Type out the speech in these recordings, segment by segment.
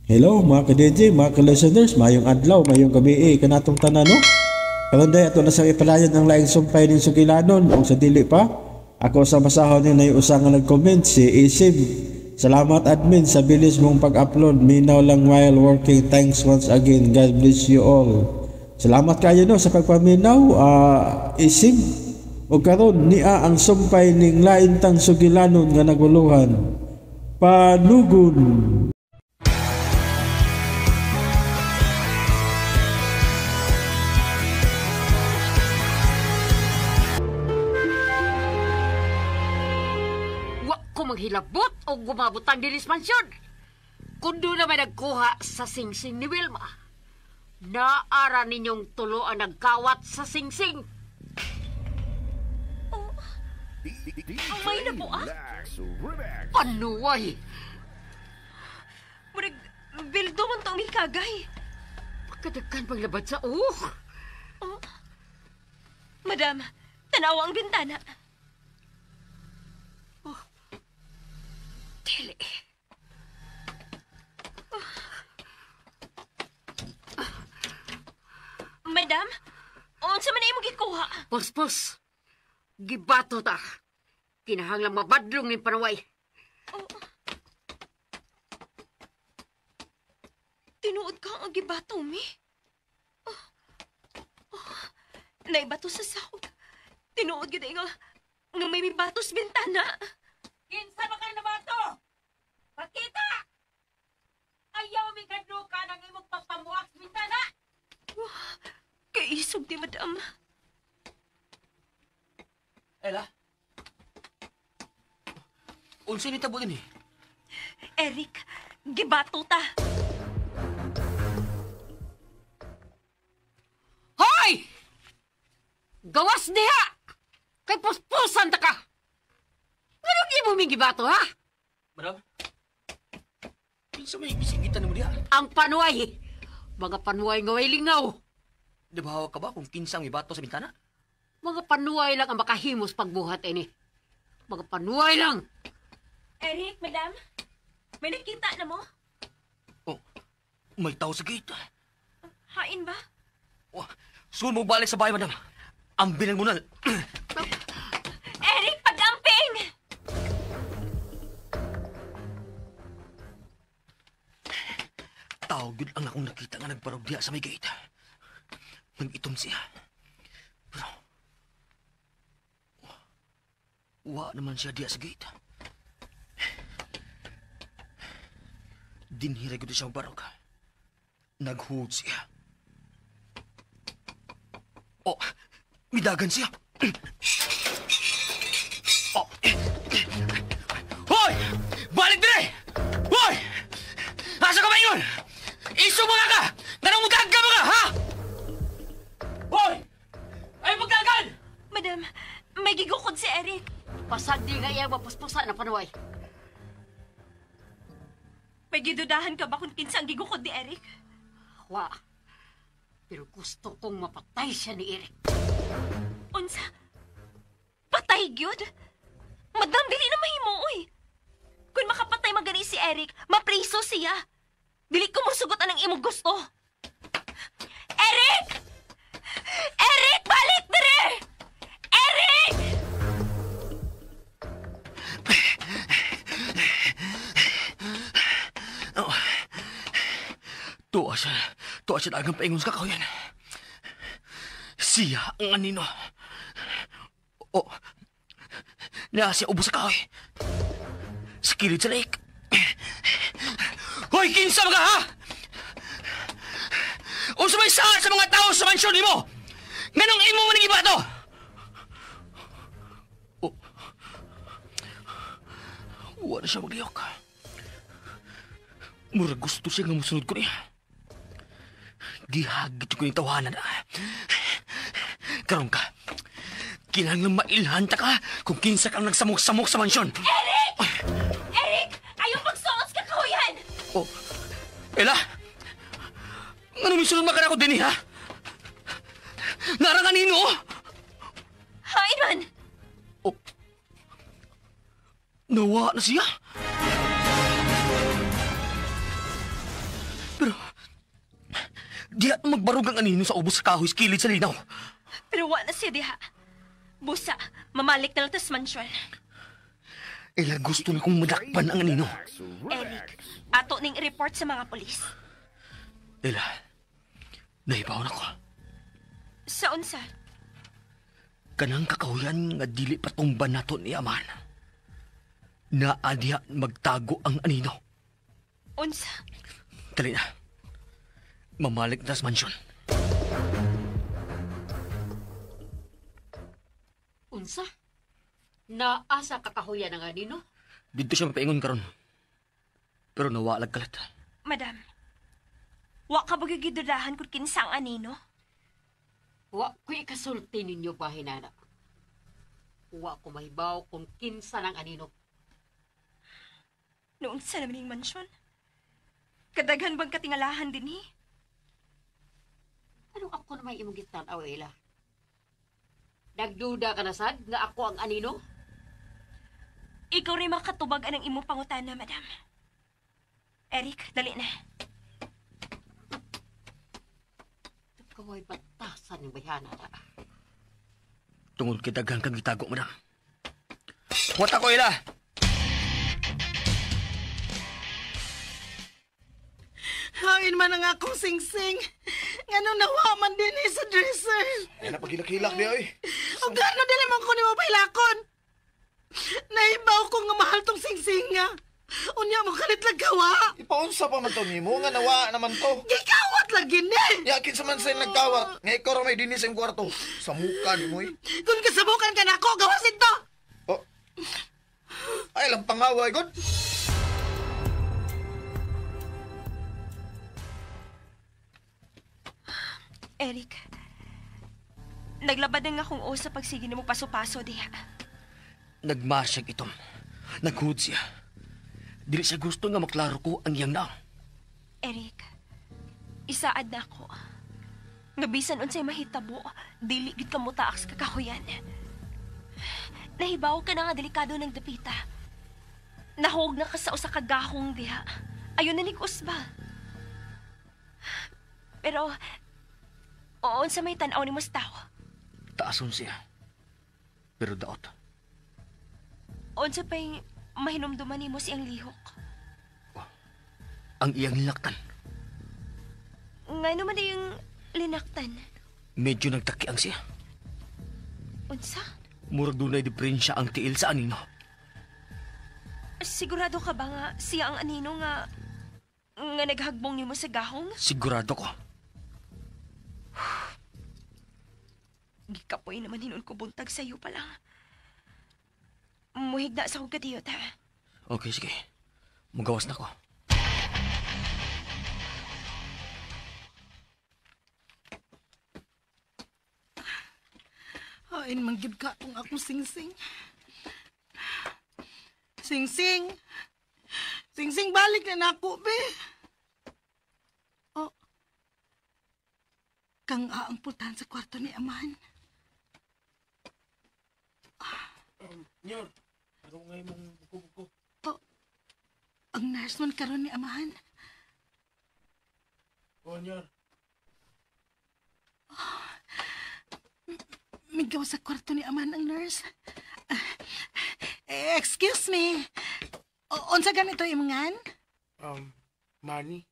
Hello mga ka-DJ, mga ka-listeners, mayong adlaw, mayong gabi kanatong tanan, no? Karon day ato na sa ipalayon ang laing sumpay ning sugilanon ug sa dili pa ako sa basahon ning nay usa nga nag-comment si Isib. Salamat admin sa bilis mong pag-upload. Minaw lang while working. Thanks once again. God bless you all. Salamat kayo no sa pagpaminaw, Isib. Ug karon nia ang sumpay ning lain tang sugilanon nga naguluhan. Panugon. Wa ko maghilabot o gumabutang dinis mansyon. Kundo na may nagkuha sa singsing ni Wilma. Naara ninyong tulo ang nagkawat sa singsing. Oh. Amay na po ah. Panuway! Murag, bildo man to ang ikagay. Pagkadagan paglabad sa uh. Oh. Madam, tanawa ang bintana. Oh. Dili. Oh. Madam, unsa man imong gikuha? Puspos. Gibato ta. Kinahanglang mabadlong ning panuway. Oh. Tinuod ka ang gibato, mi? Oh. Oh. Naibato sa sahog. Tinuod gyud nga may mibato sa bintana. Kinsa ba ka nabato? Pakita! Ayaw mi kadlukan ang imong pagpamuak sa bintana. Oh, kaisog di, madam. Ella? Unsa ni tabo din eh? Eric, gibato ta. Hoy! Gawas diha! Kay puspusan ta ka! Nganong imo ming gibato, ha? Madam? Kinsa may gisingitan mo diha? Ang panuway! Mga panuway nga way lingaw. Nabahawa ka ba kung kinsa ang ibato sa bintana? Mga panuway lang ang makahimos pagbuhat ini. Mga panuway lang! Eric, madam, may nakita na mo? Oh, may tao sa gate. Hain ba? Oh, sugod mo balik sa bahay, madam. Ang bilang mo na. Eric, pag-amping! Tao yun ang akong nakita nga nagbarog diha sa may gate. Nag-itom siya. Pero, wa naman siya diha sa gate. Dinhira ko siya barog. Naghuod siya. Oh, midagan siya. Oh. Hoy! Balik dire! Hoy! Asa ka ba yun? Iso mga ka! Nanong mudag ka mga, ha? Hoy! Ay, magdagan! Madam, may gigukod si Eric. Pasag di nga iya mapuspusa na panuway. May gidudahan ka ba kung kinsa ang gigukod ni Eric? Wa. Pero gusto kong mapatay siya ni Eric. Unsa? Patay gyud? Madam, dili na mahimo, oy. Kung makapatay magani si Eric, mapriso siya. Dili ko mosugot anang imong gusto. Eric! Eric, balik dire! Eric! Oh. Tuwa siya dagang paingon sa kakahuyan. Siya ang anino. Oh, naa siya ubos sa kahoy. Sa kilid sa lake. Hoy, kinsa mga ha? Unsa may saan sa mga tao sa mansyon nimo? Nganong imo man ang ibato? Oh. Wala siya magliyok. Murag gusto siya nga musunod ko niya. Gihagit ko yung tawanan. Karon ka, kinahanglan mailhan ta ka kung kinsa kang nagsamok-samok sa mansyon. Eric! Eric! Ayaw pagsuot sa kakahuyan! Oh, Ella! Ano may sunod makan ako din eh, ha? Narangan nino! Hain man! Oh. Nawa na siya! Diha magbarog ang anino sa ubos sa kahoy sa kilid sa linaw. Pero wa na siya diha. Busa, mamalik na lang tas mansyon. Ela, gusto na kong madakpan ang anino. Eric, ato ning report sa mga polis. Ela, nahibaw na ko. Sa unsa? Kanang kakahuyan nga dili patumban nato ni Aman. Naa diha magtago ang anino. Unsa? Dali na. Mamalik na sa mansyon. Unsa? Naasa kakahuyan ang anino? Dito siya mapaingon karon. Pero nawalag kalat. Madam, wa ka ba gigidudahan kung kinsa ang anino? Wa ko'y ikasulti ninyo ba, hinana? Wa ko mahibaw kung kinsa ng anino. Noong sa naman yung mansyon? Kadaghan bang katingalahan din eh? Anong ako na may imong gitan-aw, Ella? Nagduda ka na sad nga ako ang anino? Ikaw rin makatubag anang imong pangutana, madam. Eric, dali na. Kaway batasan ng bayhana na. Tungod kay daghang kang gitago, madam. Wata ko, Ella! Hain man ang akong singsing. Nganong nawa man din eh sa dresser. Ay, napagilak-hilak niya eh. O gano dili man ko ni mapahilakon. Naibaw ko nga mahal tong singsing nga. Unya mo kalit lang gawa. Ipaunsa pa man to nimo nga nawa naman to. Gikawat lagi ni. Yakin sa man sa nagkawat. Nga ikaw ra may dinis sa imong kwarto. Sa muka ni mo eh. Kung kasabukan ka na ako, gawasin to. Oh. Ay, lang pangaway, god. Eric, naglabad na nga kung o sa pagsige nimo paso-paso diha. Nagmasyag itom. Naghood siya. Dili siya gusto nga maklaro ko ang iyang naong. Eric, isaad na ako. Nga bisan unsay mahitabo, dili gid ka motaak sa kakahuyan. Nahibaw ka na nga delikado ng dapita. Nahog na ka sa usa ka gahong diha. Ayon na nig-usba. Pero, oo, sa may tan-aw ni Mustaw. Taason siya. Pero daot. Unsa pa'y mahinumduman nimo siyang lihok. Oh, ang iyang linaktan. Nga naman na yung linaktan. Medyo nagtaki ang siya. Unsa? Murag dunay diferensya ang tiil sa anino. Sigurado ka ba nga siya ang anino nga nga naghagbong nimo sa gahong? Sigurado ko. Gikapoy naman hinon ko buntag sa iyo pa lang. Muhigda sa kong kadiyot, ha? Okay, sige. Mugawas na ko. Hain, manggid ka kung akong singsing. Singsing! Singsing, balik na nako, be! Oh. Kang aang pultahan sa kwarto ni Aman. Nyor, ano nga imong buko-buko? Oh, ang nurse man karon ni Amahan. Oh, Nyor. Oh, migaw sa kwarto ni Amahan ang nurse. Excuse me. Unsa ganito imongan? Money.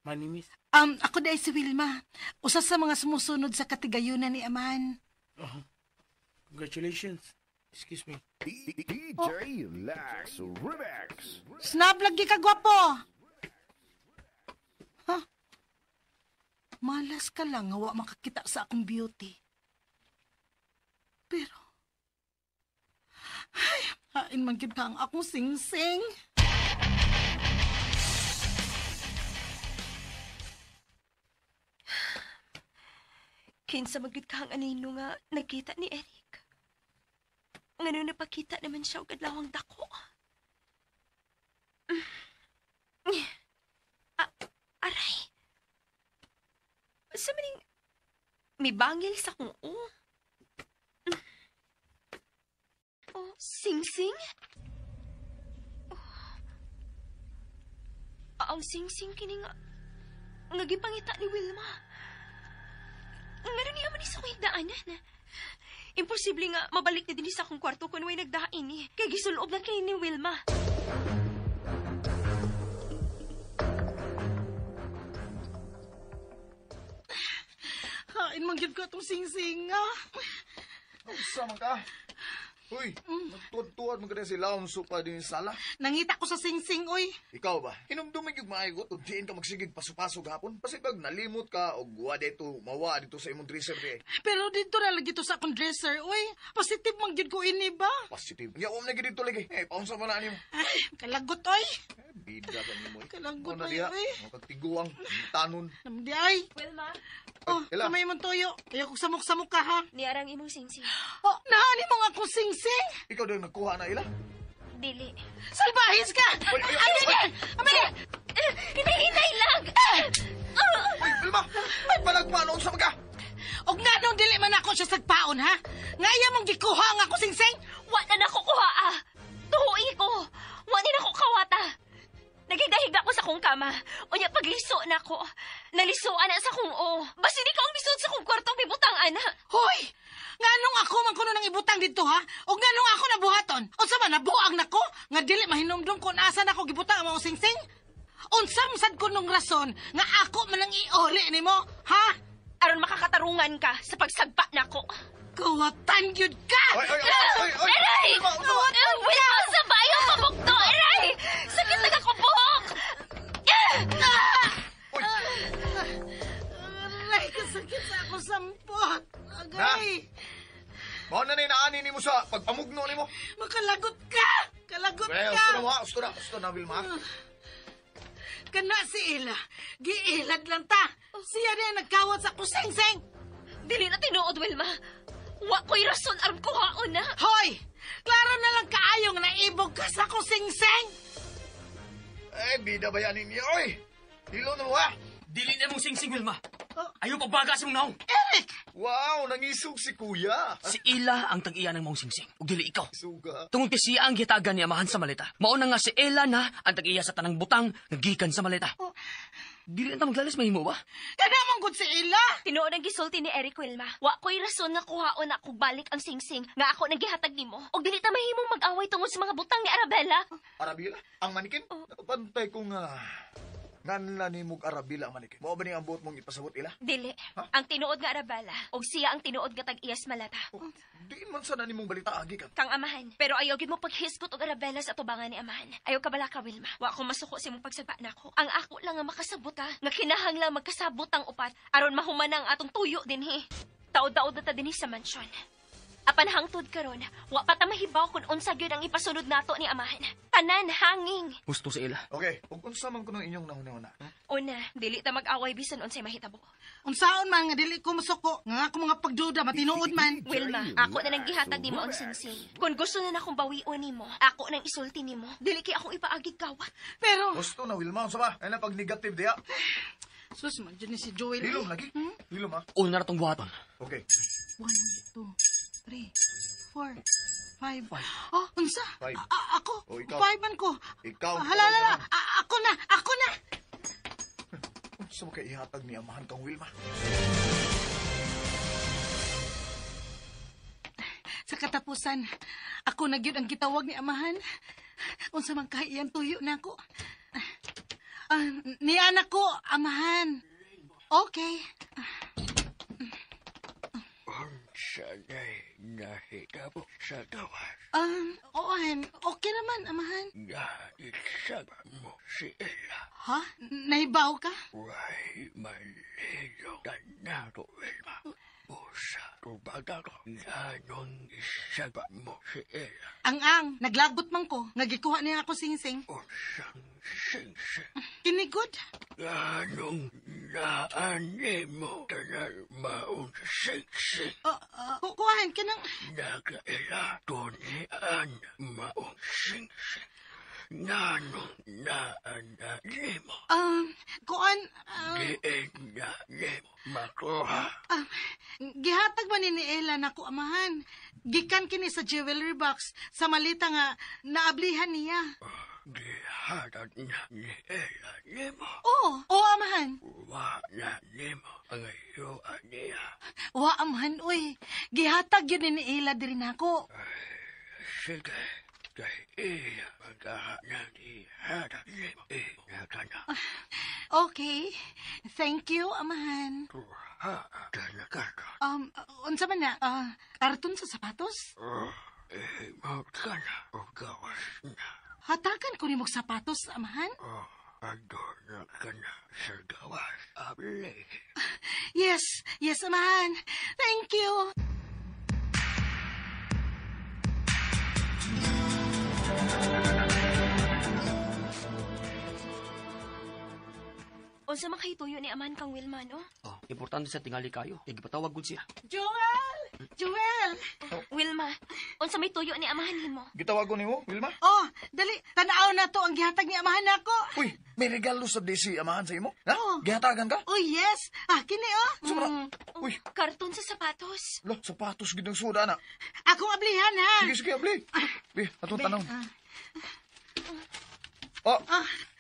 Money, miss. Ako dahil si Wilma. Usa sa mga sumusunod sa katigayunan ni Amahan. Oh, congratulations. Excuse me. DJ Lax Remix. Snap lagi ka, gwapo! Ha? Malas ka lang nga wa makakita sa akong beauty. Pero, ay, hain man gyud ka ang akong singsing. Kinsa man gyud ka ang anino nga nagkita ni Eric. Ngano napakita naman siya og adlawang dako. Aray. Sa maning may bangil sa kong o. Oh, sing-sing? Oh. Ang sing-sing kini nga. Nga gipangita ni Wilma. Ngano niya man sa akong higdaanan. Imposible nga mabalik na din sa akong kwarto kung way nagdain ni. Kay gisulob na kay ni Wilma. Hain man gyud ko atong singsing ah. Unsa man ka? Uy, nagtuwad-tuwad man ka si Laom pa din sa sala. Nangita ko sa singsing oy. Ikaw ba? Hinumdumi gyud maayo ug diin ka magsigig paso-paso gahapon. Pasig pag nalimot ka og wa dito, mawa dito sa imong dresser di. Pero dito na lagi to sa akong dresser oy. Positive man gyud ko ini ba? Positive. Nya wa man lagi dito lagi. Eh, paunsa man na nimo? Ay, kalagot oy. Eh, bida ka nimo. Eh. Kalagot, Mao na diha. oy, oy. Mga kagtiguang, tanon. Namdi ay. Wilma, Oh, Ela. kamay mong toyo. Ayaw kong samok-samok ka ha. niarang imong singsing. Oh, naani mo nga akong singsing. Ikaw daw nagkuha na ila. Dili. Salbahis ka! Oy, oy, oy, Abi! Abi! Hinay-hinay lang! Uy, Vilma! Ay, palagmano unsa man ka? Og nga nung dili man ako siya sagpaon ha? Nga iya mong gikuha ang ako singsing? Wa na nako kuha ah. Tuhoy ko. Wa ni nako kawata. Naghigahiga ko sa kong kama. Unya pagliso na ko. Nalisuan na sa kong o. Basi di ka ang misud sa kong kwarto bibutang ana. Hoy! Nga nung ako man kuno nang ibutang dito ha? Og nga nung ako nabuhaton? Unsa man nabuang nako? Nga dili mahinumdum kung asa nako gibutang ang mga singsing? Unsa man sad ko nung rason nga ako man ang ioli nimo, ha? Aron makakatarungan ka sa pagsagpa nako. Kuwatan gyud ka! Oy, oy, oy, oy, oy! Aray! Vilma, unsa man? Wala sa bayo pabukto! Aray! Sakit na kakubuhok! Uy, Aray, kasakit sa ako sampot. Agay! mao na ni naani nimo sa pagpamugno nimo. Makalagot ka! Kalagot Well, ka! gusto na mo, ha? Gusto na, gusto na, Vilma. Kana si Ella, giilad lang ta. Siya na nagkawat sa kusingsing. Dili na tinuod, Wilma. Wa ko'y rason aron kuhaon na. Hoy! Klaro na lang kaayo nga naibog ka sa kusingsing! Eh, bida ba yan ninyo, oy? Hilo na mo, ha? Dili na mong singsing, Wilma. Oh. Ayaw pagbaga sa mong naong. Eric! Wow, nangisog si kuya. Si Ila ang tag-iya ng mong singsing. Ug dili ikaw. Suga. Tungod kay siya ang gihatagan ni amahan sa maleta. Mao na nga si Ella na ang tag-iya sa tanang butang nga gikan sa maleta. Dili na ta maglalis mahimo ba? Kana man gud si Ella! Tinuod ang gisulti ni Eric, Wilma. Wa ko'y rason nga kuhaon ako balik ang singsing nga ako nang gihatag nimo. Og dili ta mahimong mag-away tungod sa mga butang ni Arabella. Arabila? Ang manikin? Napantay ko nga. Nganla ni mong Arabila ang manikin. Mao ba ni ang buot mong ipasabot ila? Dili. Ang tinuod nga Arabella og siya ang tinuod nga tag-iyas malata. Oh, diin man sana nimong balita agi ka. Kang amahan. Pero ayaw gid mo paghisgot og Arabella sa atubangan ni amahan. Ayaw ka bala ka, Wilma. Wa ko masuko sa imong pagsagpa nako. Ang ako lang nga makasabot ha. Nga kinahanglan magkasabot ang upat aron mahuman ang atong tuyo dinhi. Taod-taod na ta dinhi sa mansyon. Apan hangtod karon, wa pa ta mahibaw kung unsa gyud ang ipasunod nato ni amahan. Tanan hanging. Gusto si Ella. Okay, ug unsa man kuno inyong nahuna-huna? Una, dili ta mag-away bisan unsay mahitabo. Unsaon man nga dili ko masuko, nga ako mga pagduda matinuod man. Wilma, ako na nang gihatag nimo ang singsing. Kung gusto na nakong bawion nimo, ako nang isulti nimo. Dili kay akong ipaagig kawat. Pero Gusto na Wilma, unsa ba? Ay na pag negative diha. sus man jud ni si Joel. Hilom lagi. Hilom ha. Una na tong buhaton. Okay. 1 2 3 4 5. Oh, unsa? Five. Ako. Oh, ikaw. 5 man ko. Ikaw. Ah, hala, hala, hala. Ako na, ako na. Unsa man kay ihatag ni amahan kang Wilma? Sa katapusan, ako na gyud ang gitawag ni amahan. Unsa man kahi iyang tuyo na ako. Ah, ni anak ko, amahan. Okay. Sana'y nahitabo sa gawas Oan, okay naman, amahan. na mo si Ella. Ha? Nahibaw ka? Way malilong tanaro, Wilma. Busa, tubaga ko, ganong isaba mo si Ella. Ang-ang, naglagot man ko. Nagikuha niya ako singsing. Unsang singsing, Kinigod. ganong naani mo tanan maong singsing. Oh, kukuhain ka ng... Nakaila tunian maong singsing. Nanong naana nimo. Kuan, Diin na nimo makuha. Gihatag man ni Ella na ko amahan. Gikan kini sa jewelry box sa malita nga naablihan niya. Gihatag na ni Ella nimo. Oo, oo amahan. Wa Wa, amahan, uy. Gihatag yun ni Ila diri nako. Sige, kay iya magkahanan ihatag nimo na. Okay. Thank you, amahan. Tuha ka na ka. Unsa man na? Karton sa sapatos? Mo ka na o gawas na. Hatagan ko nimo og sapatos, amahan? Adorna ka na sa gawas, abli. Yes, yes, amahan. Thank you. Unsa man kahituyo ni amahan kang Wilma, no? Oh, importante sa tingali kayo. Igipatawag gud siya. Joel! Joel! Oh, Wilma, unsa may tuyo ni amahan nimo? Gitawag ko nimo, Wilma? Oh, dali, tanaw na to ang gihatag ni amahan nako. Uy, may regalo sa DC amahan sa imo? Ha? Oh. Gihatagan ka? Oh, yes. Ah, kini oh. Sobra. Uy, Karton sa sapatos. lo, sapatos gid ang suda na. Akong ablihan ha. Sige, sige, abli. Bi, atong tanaw. Oh,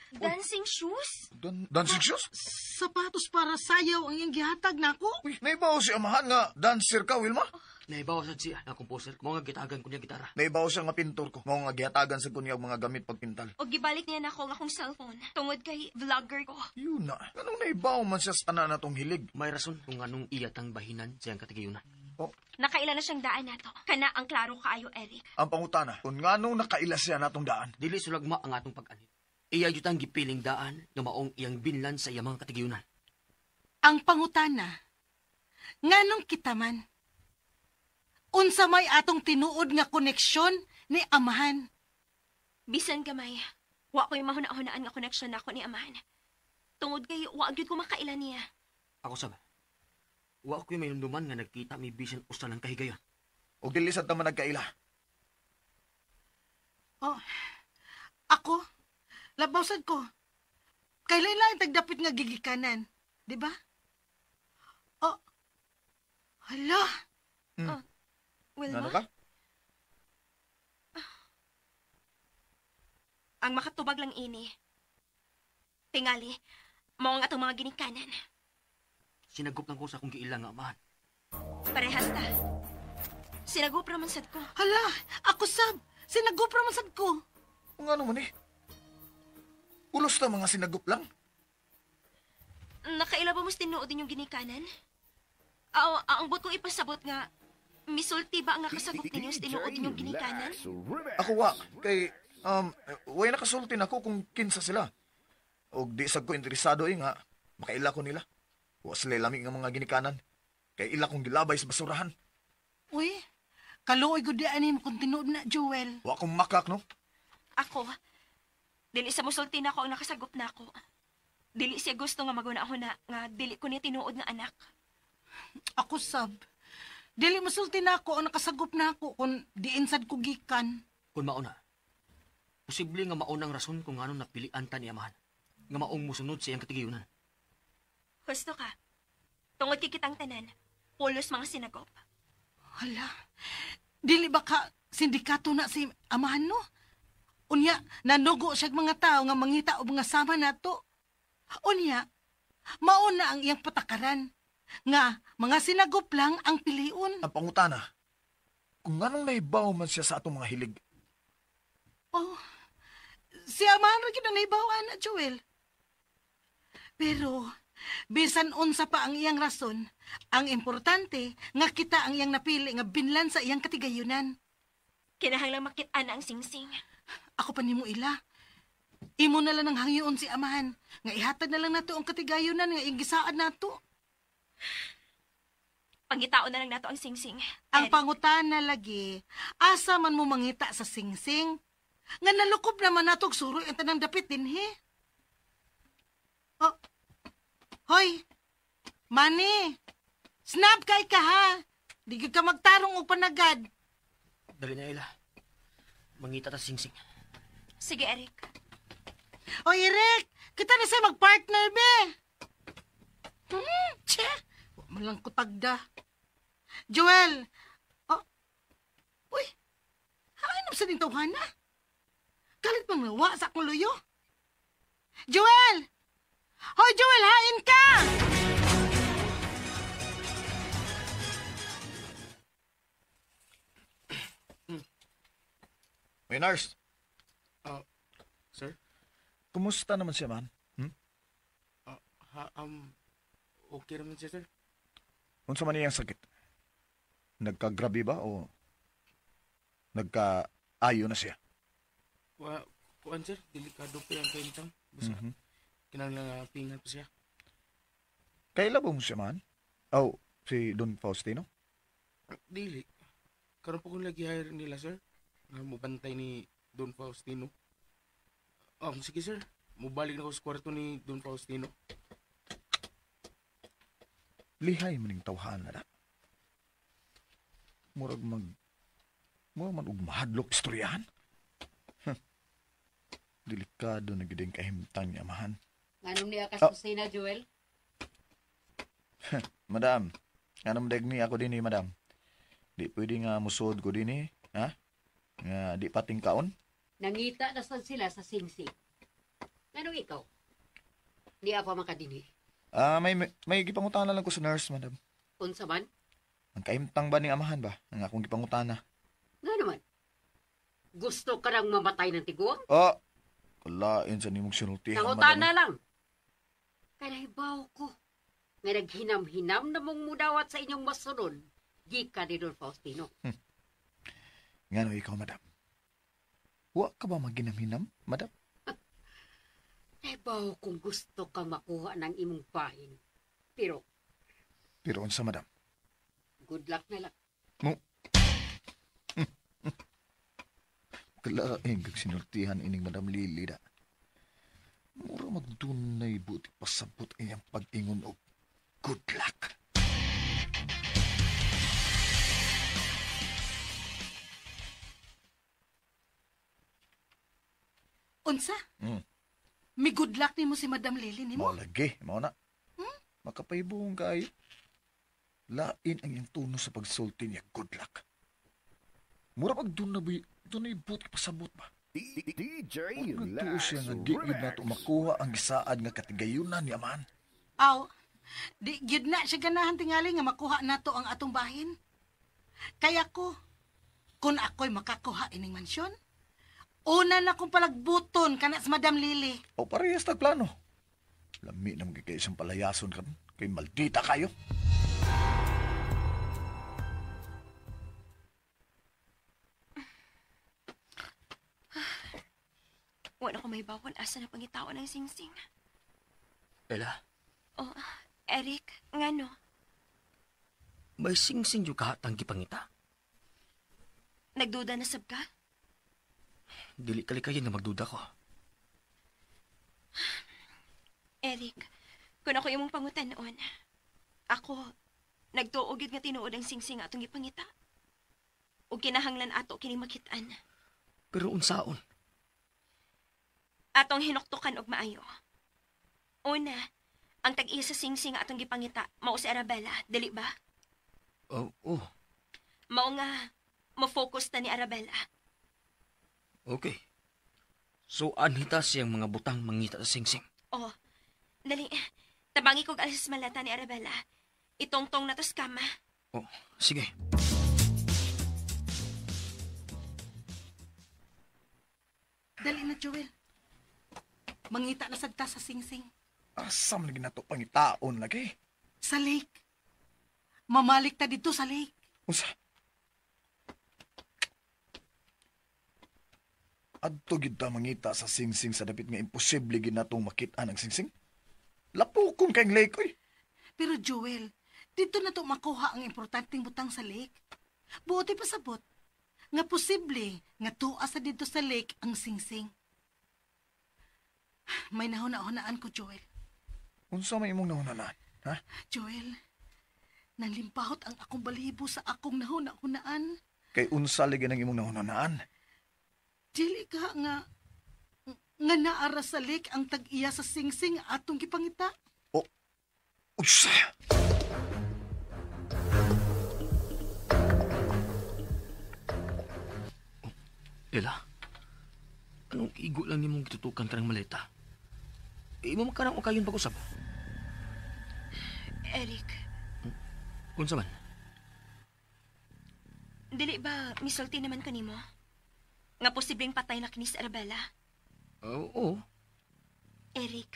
Dancing shoes? dancing shoes? Sapatos para sayaw ang iyang gihatag nako. Uy, naibaw si amahan nga dancer ka, Wilma? Naibaw sad siya na composer. Mao nga gitagan ko niya gitara. Naibaw siya nga pintor ko. Mao nga gihatagan sa kunya og mga gamit pagpintal. O gibalik niya nako ang akong cellphone. Tungod kay vlogger ko. Yun na. Anong naibaw man siya sa tanan natong hilig? May rason kung anong iya tang bahinan sa iyang katigayunan. Oh, Nakaila na siyang daan nato. Kana ang klaro kaayo, Eric. ang pangutana, kung nganong nakaila siya natong daan. Dili sulagma ang atong pag-anit. Iya jud ang gipiling daan nga maong iyang binlan sa iyang mga katigayunan. Ang pangutana, nganong kita man? Unsa may atong tinuod nga koneksyon ni amahan? Bisan gamay, wa ko'y mahuna-hunaan nga koneksyon nako ni amahan. Tungod kay wa gyud ko makaila niya. Ako sab. Wa ko'y mahimduman nga nagkita mi bisan usa lang kahigayon. Og dili sad ta man nagkaila. Oh, ako, labaw sad ko. Kailan lang tagdapit nga gigikanan, di ba? Oh, hala. Oh, Wilma? Ano ka? Ang makatubag lang ini. Tingali, mao ang atong mga ginikanan. Sinagup lang ko sa akong giila nga amahan. Parehas ta. Sinagup raman sad ko. Hala, ako sab. Sinagup raman sad ko. Kung ano man eh. Ulos ta mga sinagup lang. Nakaila ba mas tinuod inyong ginikanan? Ang buot kong ipasabot nga, misulti ba nga kasagop ninyo sa tinuod inyong ginikanan? Ako wa, kay, way nakasulti nako kung kinsa sila. Og di sad ko interesado nga, makaila ko nila. Wa sila lami nga mga ginikanan. Kay ila kong gilabay sa basurahan. Uy, kaluoy gud di ani mo kung tinuod na, Joel. Wa akong makak, no? Ako, dili sa musulti nako ang nakasagop nako. Dili siya gusto nga maguna-huna nga dili ko niya tinuod nga anak. Ako sab, dili musulti nako ang nakasagop nako kung diin sad ko gikan. Kung mauna, posible nga mauna ang rason kung nganong napilian ta ni amahan nga maong musunod sa iyang katigayunan. Husto ka. Tungod kay kitang tanan, pulos mga sinagop. Hala, dili ba ka sindikato na si amahan no? Unya, nanugo siyag mga tao nga mangita og mga sama nato. Unya, mauna ang iyang patakaran nga mga sinagop lang ang piliun. Ang pangutana, kung nganong naibaw man siya sa atong mga hilig. Oh, si amahan ra gyud ang naibaw ana, Joel. Pero bisan unsa pa ang iyang rason, ang importante nga kita ang iyang napili nga binlan sa iyang katigayunan. Kinahanglang makit-an ang singsing. Ako pa nimo ila. Imo na lang ang hangyoon si amahan nga ihatag na lang nato ang katigayunan nga iyang gisaad nato. Pangitaon na lang nato ang singsing. Ang pangutana lagi, asa man mo mangita sa singsing? Nga nalukob naman nato og suroy ang tanang dapit dinhi. Oh. Hoy. Manny. Snap kay ka ha. Di gyud ka magtarong og panagad. Dali na ila. Mangita ta singsing. Sige, Eric. Oy, Eric, kita na sa magpartner be. Che. Wa man lang ko tagda. Joel. Oh. Uy. Hain sa ding tawhana? Kalit mang nawa sa akong luyo. Joel! Hoy, Joel, hain ka! Hey, nurse. Sir? Kumusta naman siya, man? Hmm? Okay naman siya, sir. Unsa man iyang sakit? Nagkagrabe ba o nagkaayo na siya? Kuan, sir, delikado pa yung kahintang. Basta, kinahanglan nga pingan pa siya. Kaila ba mo siya, man? Oh, si Don Faustino? Dili. Karon pa kong lagi hire nila, sir. Nga mubantay ni Don Faustino. Sige, sir. Mubalik na ko sa kwarto ni Don Faustino. Lihay maning tawhan na da. Murag murag man og mahadlok istoryahan. Huh. Delikado na gid ang kahimtang niya, amahan. Nganong niya ka sa kusina, Joel? Madam, anong dagni ako din madam? Di pwede nga musod ko din eh, ha? Nga di pating kaon? Nangita na sad sila sa singsing. Nganong ikaw? Di pa makadini. May gipangutana lang ko sa nurse, madam. Unsa man? Ang kahimtang ba ni amahan ba? Ang akong gipangutana. Nga naman. Gusto ka nang mamatay ng tiguang? Ah, kalain sa nimong sinultihan, madam. Nangutana lang. Kaya nahibaw ko. Nga naghinam-hinam na mong mudawat sa inyong masunod. Gikan ni Don Faustino. Ngano ikaw, madam? Wa ka ba maginam-hinam, madam? Nahibaw kung gusto kang makuha ng imong bahin. Pero Pero unsa, madam? good luck na lang. Mo. Kalain kag sinultihan ining Madam Lily da. Mura magdunay buti pasabot iyang pag-ingon og good luck. Unsa? May good luck nimo si Madam Lily nimo? Mao lagi, mao na. Makapahibuong kayo. Lain ang iyang tono sa pagsulti niya, good luck. Mura pag dunay buti pasabot ba? DJ Murag nagtuo Lax siya nga di gyud nato Remix. makuha ang gisaad nga katigayunan ni amahan. Aw, di gyud na siya ganahan tingali nga makuha nato ang atong bahin. Kaya ko, kung ako'y makakuha ining mansyon, una na kong palagbuton kana sa Madam Lily. O parehas tag plano. Lami na magigay isang palayason ka kay maldita kayo. Wala ko may bawon asa na pangitaon ng singsing. Ella, Oh, Eric, ngano? may singsing yung kahatang gipangita. Nagduda na sab ka? Dili kalikayin nga magduda ko. Eric, kung ako imong pangutanon, ako, nagtuo gyud nga tinuod ang singsing atong gipangita. Ug kinahanglan ato kini makit-an. Pero unsaon? Atong hinuktukan og maayo. Una, ang tag-iya sa singsing atong gipangita mao si Arabella, dili ba? Oh, oh, Mao nga mo-focus ta ni Arabella. okay. So anhita siyang mga butang mangita sa singsing. Oh, dali. Tabangi kog alis malata ni Arabella. Itongtong na to sa kama. Oh, sige. Dali na, Joel. Mangita na sad ta sa singsing. Asa man lagi nato pangitaon lagi? Sa lake. Mamalik ta dito sa lake. Unsa? Adto gid ta mangita sa singsing sa dapit nga imposible gid natong makit-an ang singsing. Lapukon kay lake oy. Pero Joel, dito na to makuha ang importanteng butang sa lake. Buote pasabot nga posible nga tuwa sa dito sa lake ang singsing. May nahuna-hunaan ko, Joel. Unsa may imong nahunaan, ha? Joel, nanlimpahot ang akong balibo sa akong nahuna-hunaan. Kay unsa lagi nang imong nahunaan? Dili ka nga naara sa lake ang tag-iya sa singsing atong gipangita. Oh, unsa? Ella, anong igo lang nimong gitutukan kanang maleta? Imo man kanang ukayon pag-usab. Eric, Unsa man? dili ba misulti naman kanimo? Nga posibleng patay na kini si Arabella? Oo. Eric,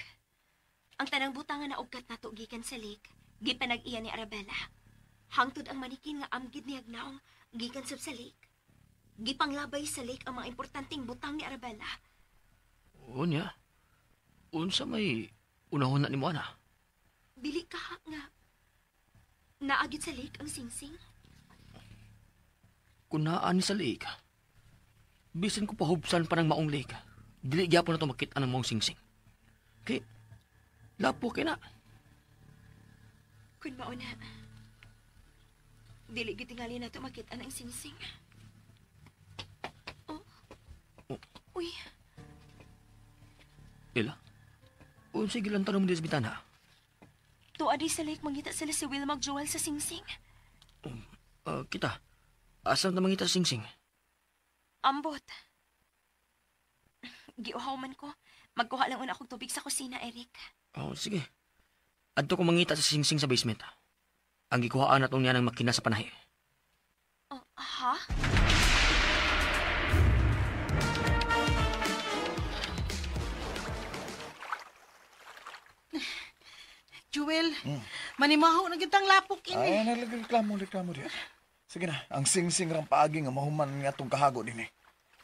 ang tanang butang nga naugat nato gikan sa lake, gipanag-iya ni Arabella. Hangtod ang manikin nga amgid ni Agnaong gikan sab sa lake. Gipanglabay sa lake ang mga importanteng butang ni Arabella. Unya. Unsa may unahon na nimo ana? Dili ka nga naagid sa lake ang singsing. Kung naa ni sa lake, bisan ko pahubsan pa ng maong lake, dili gyapon na to makita ng maong singsing. Kay, lapo kay na. Kun mao na, dili gyud tingali nato makita ang singsing. Oh. Uy, Ela, unsay gilantaw mo sa bitana? Tuwa di sa lake mangita sila si Wilma ug Joel sa singsing. Kita, asa na mangita sa singsing? Ambot. Giuhaw man ko. Magkuha lang una akong tubig sa kusina, Eric. Oh, sige. Adto ko mangita sa singsing sa basement. Ang gikuhaan natong niya ng makina sa panahi. Oh, ha? Jewel, manimaho na gitang lapok ini. Ay, nagreklamo, reklamo diya. Sige na, ang sing-sing rang paagi nga mahuman nga atong kahago din eh.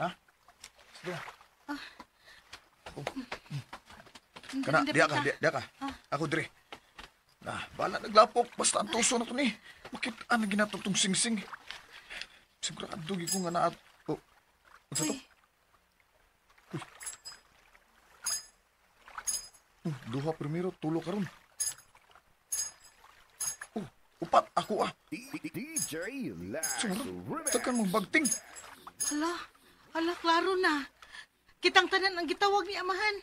Ha? Sige na. Ah. Oh. Kana, diya ka, diya ka. Ako dire. Na, bala naglapok, basta ang tuso na to ni. Makita na ginatong tong sing-sing. Sigurado gyud ko nga naa. Oh, unsa to? Uy. Oh, duha primero, tulo karon. Oh, upat ako ah. DJ Lax Remix. Takan mong bagting. Hala, hala, klaro na. Kitang tanan ang gitawag ni Amahan.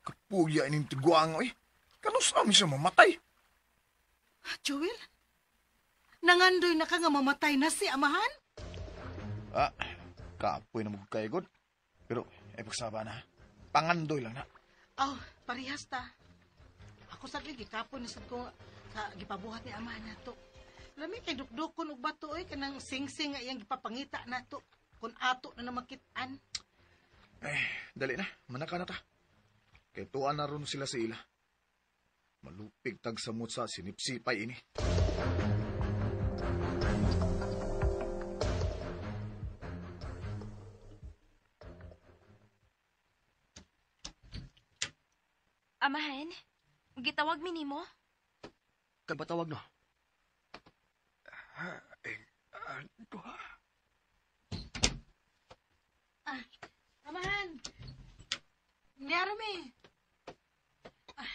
Kapuya ining tiguang oy. Kanus sa amin siya mamatay? Joel, nangandoy na ka nga mamatay na si Amahan? Ah, kapoy na mo kaygod. Pero, ay pagsaba na. Pangandoy lang na. Oh, parehas ta. Ako sa gikapon na sad ko sa gipabuhat ni Amahan nato. Lami kay dukdukon og bato oy kanang singsing nga iyang gipapangita nato kun ato na namakit-an. Eh, dali na, manaka na ta. Kay tuan na ron sila sa ila. Malupig tag samot sa sinipsipay ini. Amahan, gitawag mi nimo? Kabatawag no? Ah, Amahan. Niyara mi. Ah.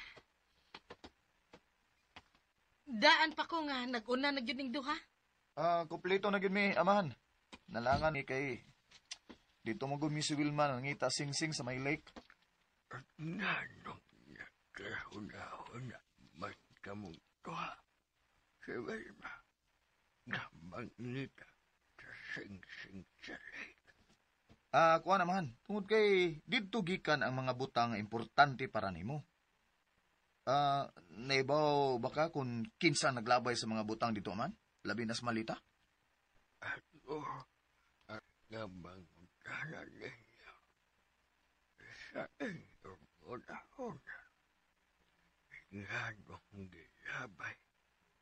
Daan pa ko nga, nag-una na gyud ning duha. Ah, kompleto na gyud mi, Amahan. Nalangan ni kay dito mo gumi si Wilma nangita sing-sing sa may lake. At nanong nagkahuna-huna man kamong duha si Wilma na mangita sa sing-sing sa lake. Ah, kuha naman. Tungod kay didto gikan ang mga butang importante para nimo. Ah, naibaw baka kung kinsa naglabay sa mga butang dito man? Labi nas malita? At oh, at nga mangutana ninyo sa inyong una-una, nganong gilabay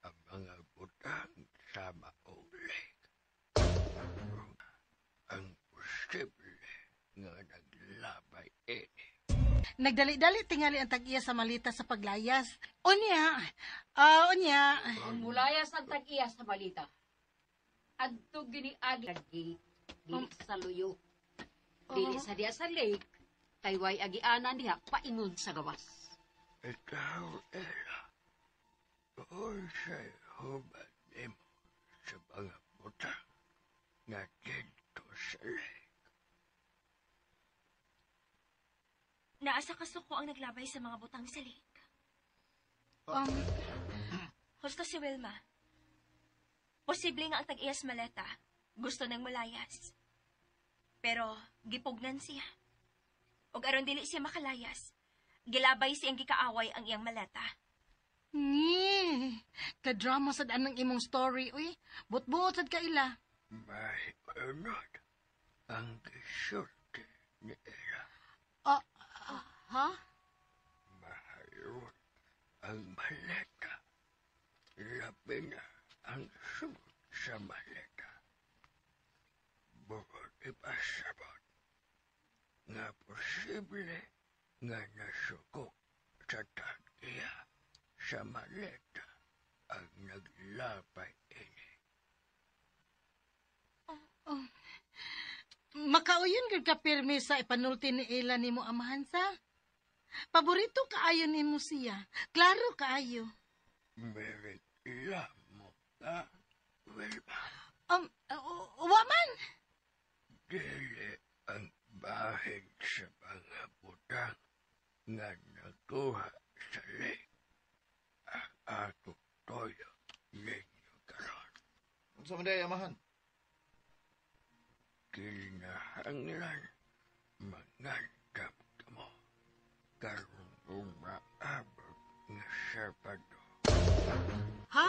ang mga butang sa maong lake. Ang posible nga naglabay ini. Nagdali-dali tingali ang tag-iya sa malita sa paglayas. Unya, unya. Kung mulayas ang tag-iya sa malita, adto giniagi lagi, dili sa luyo. Dili sa diya sa lake, kay way agianan diha paingon sa gawas. Ikaw, Ella, unsay hubad nimo sa mga butang nga didto sa lake? Naa sa kasuko ang naglabay sa mga butang sa lake. Husto si Wilma. Posible nga ang tag-iyas maleta. Gusto ng malayas. Pero gipugnan siya. Og aron dili siya makalayas, gilabay siyang gikaaway ang iyang maleta. Ni, ka-drama sad anang imong story, uy. Butbuot sad ka ila. May unod ang gisulti ni Ella. Ah, ha? Mahalon ang maleta. Labi na ang sugod sa maleta. Bukod ipasabot nga posible nga nasuko sa tag-iya sa maleta ang naglapay ini. Makauyon gyud ka pirmi sa ipanulti ni Ella nimo amahan sa. Paborito kaayo nimo siya. Klaro kaayo. Mereklamo ka, Wilma. Wa man. Dili ang bahin sa mga butang nga nakuha sa lake ang ato toyo ninyo karon. Unsa man day amahan? Kinahanglan mangandam kamo karon umaabot nga Sabado. Ha?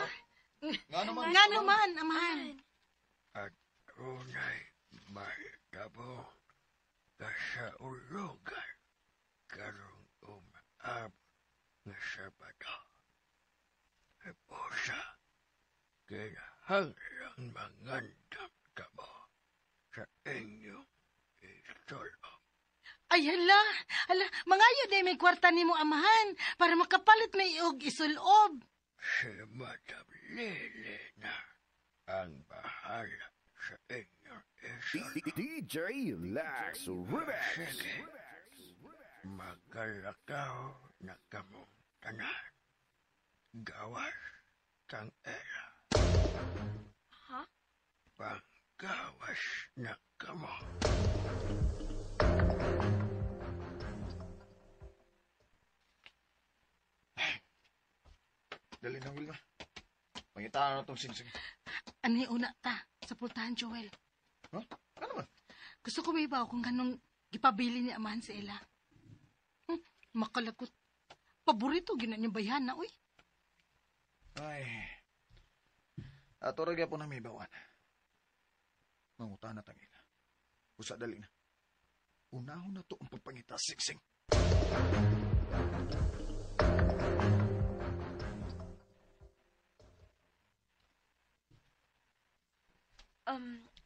Nga naman. Nga naman, amahan. At tunay mahitabo ka sa ulugan karong umaabot nga Sabado. Pusa, kinahanglan mangandam kamo sa inyong isulob. Ay, hala. Hala, mangayo day may kwarta nimo amahan para makapalit may og isulob. Si Madam Lily na ang bahala sa inyong isulob. DJ Lax Remix. Sige, magalakaw na kamong tanan. Gawas kang Ella. Ha? Panggawas na kamo. Dali na, Wilma. Pangitaan na tong singsing. Ani una ta sa pultahan, Joel. Ha? Ano man? Gusto ko may kung ganong gipabili ni amahan si Ella. Makalagot. Paborito gina niyang bayhana, uy. Ay. Ato ra gyapon na may bawan. Mangutan na tang ila. Usa dali na. Unahon na to ang pagpangita singsing.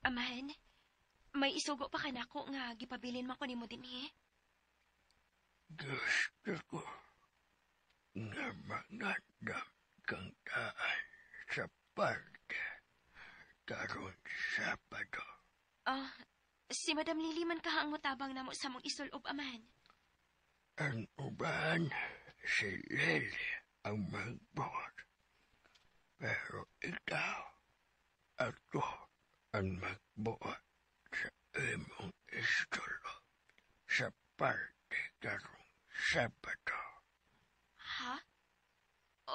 Amahan, may isugo pa ka nako nga gipabilin man ko nimo dinhi. Gusto ko nga mangandam kang taan sa parke karon Sabado. Ah, si Madam Lily man kaha ang motabang namo sa mong isulob, amahan. Ang uban, si Lily ang magbuhat. Pero ikaw, ako ang magbuhat sa imong isulob sa parke karong Sabado. Ha?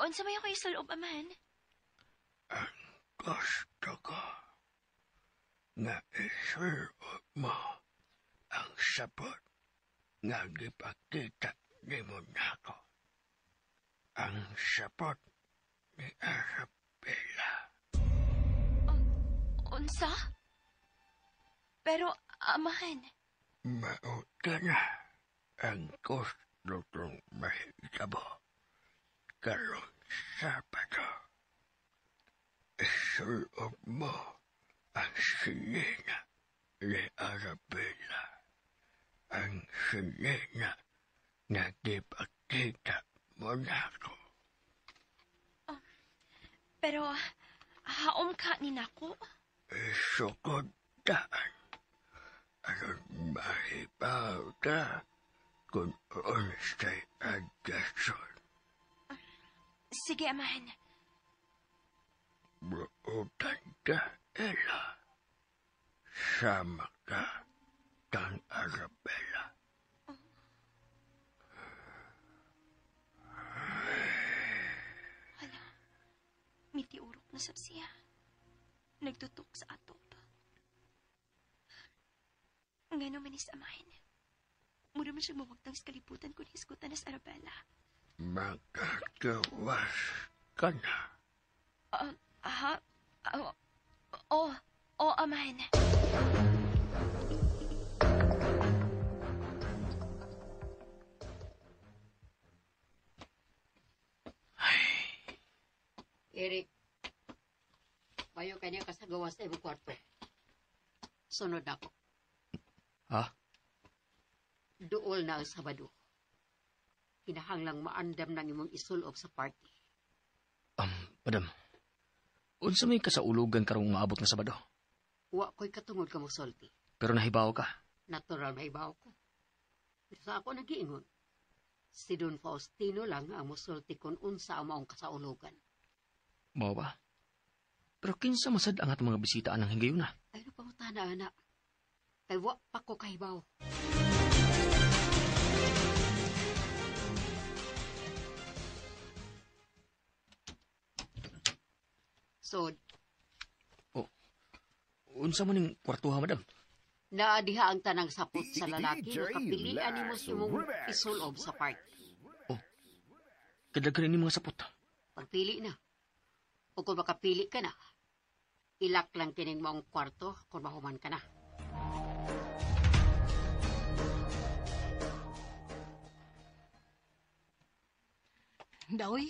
Unsa may ako isulob, amahan? Ang gusto ko nga isulob mo ang sapot nga gipakita nimo nako. Ang sapot ni Arabella. Unsa? Pero, amahan, Mao ka na ang gusto kong mahitabo karong Sabado. Isulob mo ang sinina ni Arabella. Ang sinina na gipakita mo nako. Pero haom ka ni nako? Isukod daan. Aron mahibaw ka kung unsay agason. Sige, amahan. Buutan ka, Ella. Sama ka kang Arabella. Hala, mitiurok na sab siya. Nagtutok sa atop. Nga naman is amahin. Mura man siya mawagtang sa kalibutan kung hisgutan na sa Arabella. Makagawas ka na. Aha? Oh, oh, amahin. Eric, bayo kanya ka sa gawas sa imong kwarto. Sunod na ako. Ha? Duol na ang Sabado. Kinahanglang maandam ng imong isulob sa party. Madam, unsa may kasaulugan karong maabot nga Sabado? Wa ko'y katungod ka mosulti. Pero nahibaw ka. Natural na ibaw ko. Pero sa ako nagiingon, si Don Faustino lang ang mosulti kung unsa ang maong kasaulugan. Mao ba? Pero kinsa masad ang atong mga bisita anang higayon na? Ay, ano pangutana, anak? Kay wa pa ko kahibaw. So, Unsa man ning kwartuha, madam? naa diha ang tanang sapot sa lalaki DJ nga kapilian nimo Lax sa imong Remix. isulob sa party. Kadaghan ini mga sapot. Pagpili na. O kung makapili ka na, ilak lang kining maong kwarto kung mahuman ka na. Daoy,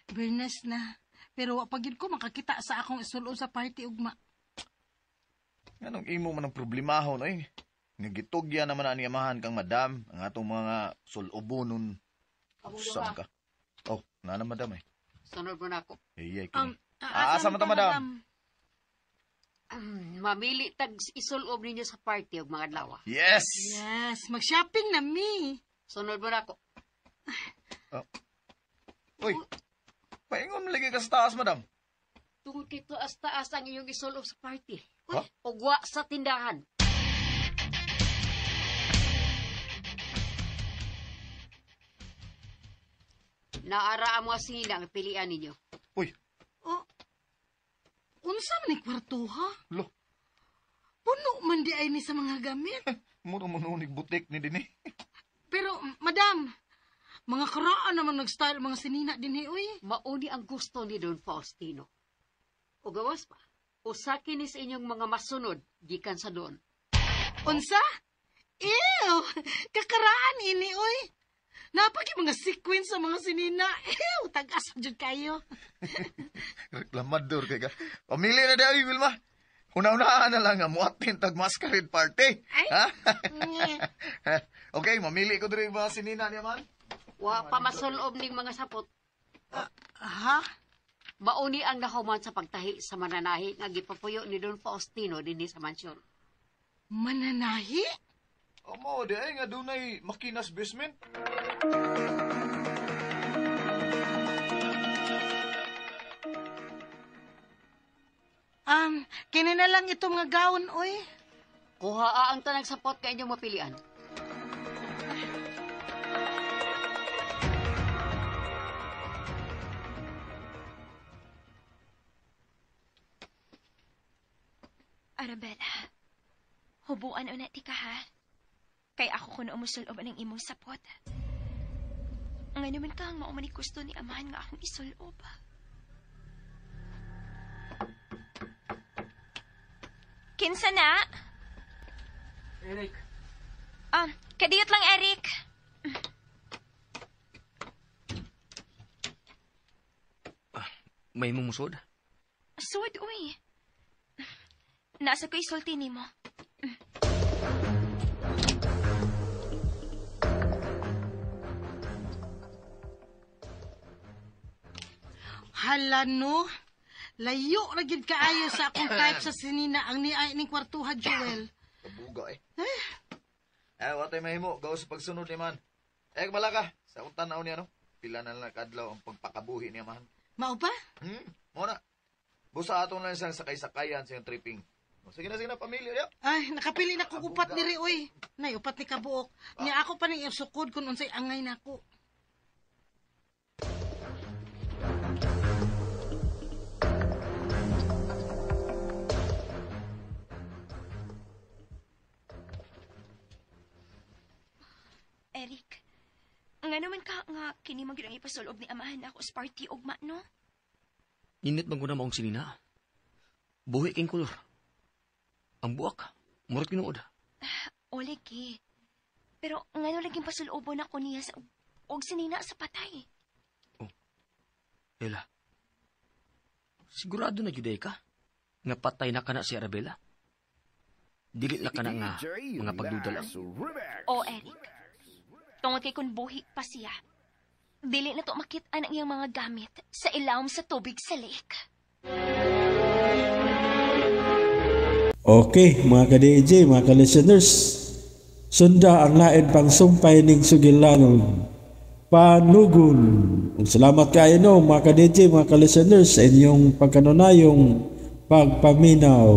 Bernes na. Pero wa pa gyud ko makakita sa akong isulob sa party ugma. Anong imo man ang problemahon oy? Nga gitugya naman na ni amahan kang madam ang atong mga sulobonon. Usam ka. Oh, na na madam eh. Sunod mo na ako. Iyay kini. Asa Asa man ta, madam? Mamili tag isulob ninyo sa party og mga adlaw. Yes. Yes, mag-shopping na mi. Sunod mo na ako. Uy. Paingon lagi ka sa taas, madam. Tungod kay taas-taas ang iyong isulob sa party. Ha? Ug wa sa tindahan. Naara ang mga sila ang pilian ninyo. Uy, Oh, unsa man ni kwartuha? lo, Puno man di ay ni sa mga gamit. muro mo nunig butik ni dinhi. Pero, madam, mga karaan naman nag-style mga sinina din eh, uy. Mauni ang gusto ni Don Faustino. O gawas pa, usa kini sa inyong mga masunod gikan sa Don. Unsa? Ew! Kakaraan ini, uy. Napagi mga sequence sa mga sinina. Ew, tag-asa jud kayo. Reklamador kay ka. Pamili na daw, Wilma. Una-unaan na lang ang muatin tag masquerade party. Ay. Ha? Nye. Okay, mamili ko diri mga sinina niya man. Wa pa masulob ning mga sapot. Ha? Mauni ang nahuman sa pagtahi sa mananahi nga gipapuyo ni Don Faustino dinhi sa mansyon. Mananahi? Amo, di ay nga dunay makinas basement. Kini na lang itong mga gown, uy. Kuha ang tanang sapot ka inyong mapilian. Arabella, hubuan una ti ka ha. Kay ako kuno umusulob ang imong sapot. Nga naman ka ang maumanik gusto ni amahan nga akong isulob. Kinsa na? Eric. Kadiyot lang, Eric. May mumusod? Sud, uy. Nasa ko isulti nimo. Hala no. Layo ra gid kaayo sa akong type sa sinina ang niay ning kwartuha, Joel. Kabuga eh. Eh, watay mahimo gaw sa pagsunod ni man. Eh, bala ka. Sa akong tan-aw niya no. Pila na lang kadlaw ang pagpakabuhi niya man. Mao ba? Mo na. Busa aton lang siyang sakay-sakayan siyang tripping. O, sige na, sige na, pamilya. Ya. Ay, nakapili na ko upat diri oy. Nay, upat ni kabuok. Nya ako pa ning isukod kun unsay angay nako. Eric, nga naman ka nga kini man gyud ang ipasulob ni amahan ako sa party ugma, no? Init man ko na maong sinina. Buhi king kolor. Ang buak, murot kinuod. Ole ki. Pero ngano laging pasulobon ako niya sa og sinina sa patay. Oh. Ella. Sigurado na gyud ka nga patay na kana si Arabella. Dili na kana nga DJ mga pagduda lang. Lax Remix. O, Eric. Tungod kay kung buhi pa siya, dili na to makit-an ang iyang mga gamit sa ilawom sa tubig sa lake. Okay, mga ka-DJ, mga ka-listeners, sunda ang lain pang sumpay ning sugilanon. Panugon. Ug salamat kaayo no, mga ka-DJ, mga ka-listeners, sa inyong pagkanunayong pagpaminaw.